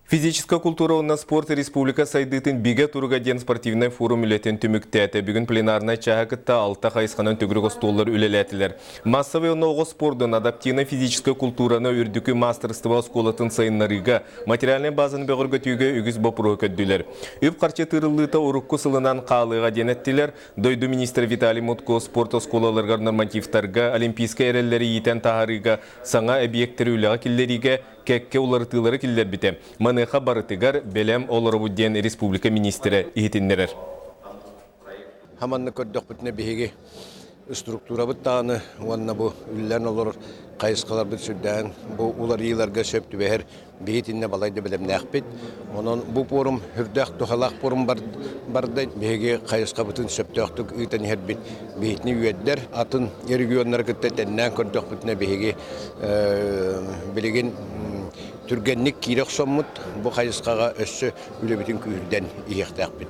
Физическэй култуура уонна спорт республика сайдыытын бигэ туруга диэн спортивнай форум үлэтин түмүктээтэ. Бүгүн пленарнай чааһы кытта алта хайысханан төгүрүк остуоллар үлэлээтилэр. Массовай уонна оҕо спордун, адаптивнай физическэй култуураны үрдүкү маастарыстыба оскуолатын сайыннарыыга, материальнай базаны бөҕөргөтүүгэ үгүс боппуруоһу көрдүлэр. Үп-харчы тыырыллыыта урукку сылынан хаалыаҕа диэн эттилэр. Дойду министрэ Виталий Мутко спорт оскуолаларыгар нормативтарга, олимпийскай эрэллэри иитэн таһаарыыга, саҥа эбийиэктэри үлэҕэ киллэриигэ кэккэ уларытыылары киллэрбитэ. Маныаха барытыгар бэлэм олоробут диэн республика министрэ иһитиннэрэр. Хаманны көрдөхпүтүнэ биһиги структурабыт даҕаны уонна бу үллэн олорор хайысхаларбыт сүрдээн бу уларыйыыларга сөп түбэһэр биһитиннэ балайда бэлэмнээхпит. Онон бу пуорум үрдээх туһалаах пуорум барда. Биһиги хайысхабытын сөптөөхтүк ыытан иһэрбит биһитини үөрдэр. Атын регионнары кытта тэннээн көрдөхпүтүнэ биһиги билигин түргэнник киирэ охсоммут бу хайысхаҕа өссө үлэбитин күүһүрдэн иһиэхтээхпит.